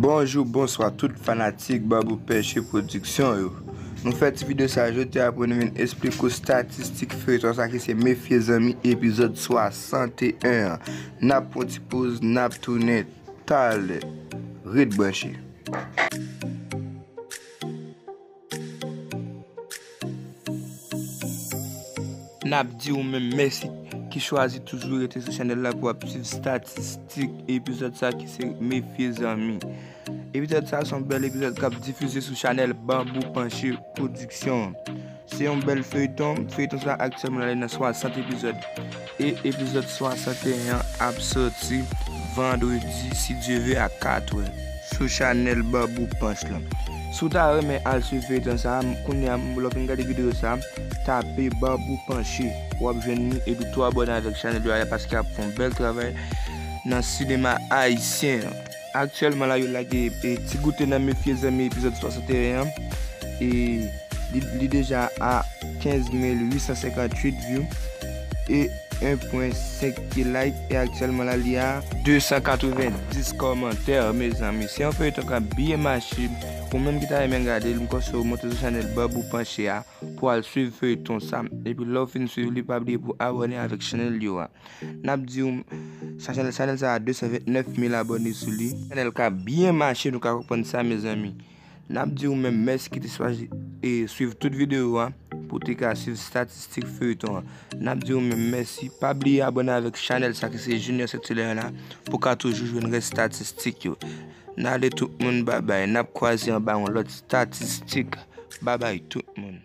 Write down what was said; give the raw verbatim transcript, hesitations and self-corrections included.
Bonjou, bonswa tout fanatik Babou Pèche Pwodiksyon yo. Nou fè ti videyo sa jodi a pou nou vin esplike w statistik feyton sa ki se Mefye Zanmi epizòd swasanteyen an. N ap pran ti poz, n ap tounen talè. Ret branche. N ap di ou menm mèsi ki chwazi toujou rete sou chanèl la pou w ap swiv statistik epizòd sa ki se Mefye Zanmi. Epizòd sa se yon bèl epizòd k ap difize sou chanèl Banbou Panche Pwodiksyon. Se yon bèl feyton. Feyton sa aktyèlman ale nan swasant epizòd. E epizòd swasanteyen an ap sòti vandredi, si Dye ve, a katrè sou chanèl Banbou Panch lan. Si w ta renmen al swiv feyton sa a, kounye a, lè w fin gade videyo sa a, tape Banbou Panche. W ap jwenn li epi tou abòne avèk chanèl yo a paske y ap fè yon bèl travay nan sinema ayisyen an. Aktyèlman la, yo lage e, Ti Goute nan Mefye Zanmi epizòd swasanteyen an. E li, li deja a kenz mil uit san senkanntuit view e en pwen senk K like. E aktyèlman la, li a de san katrevenndis kòmantè, mezanmi. Se yon feyton k ap byen mache. Ou menm ki ta renmen gade l, m konseye w monte sou chanèl Banbou Panche a pou al swiv feyton sa. Epi lè w fin swiv li, pa bliye pou abòne avèk chanèl yo a. N ap di w, sa chanèl, chanèl sa a de san vennèf mil abòne sou li. Chanèl k ap byen mache, nou ka konprann sa, mezanmi. N ap di w menm mèsi ki te chwazi e swiv tout videyo a pou te ka swiv statistik feyton an. N ap di w menm mèsi. Pa bliye abòne avèk chanèl sa ki se Junior Saint-Hilaire la pou ka toujou jwenn rès statistik yo. N ale tout moun, babay. N ap kwaze anba yon lòt statistik. Babay tout moun.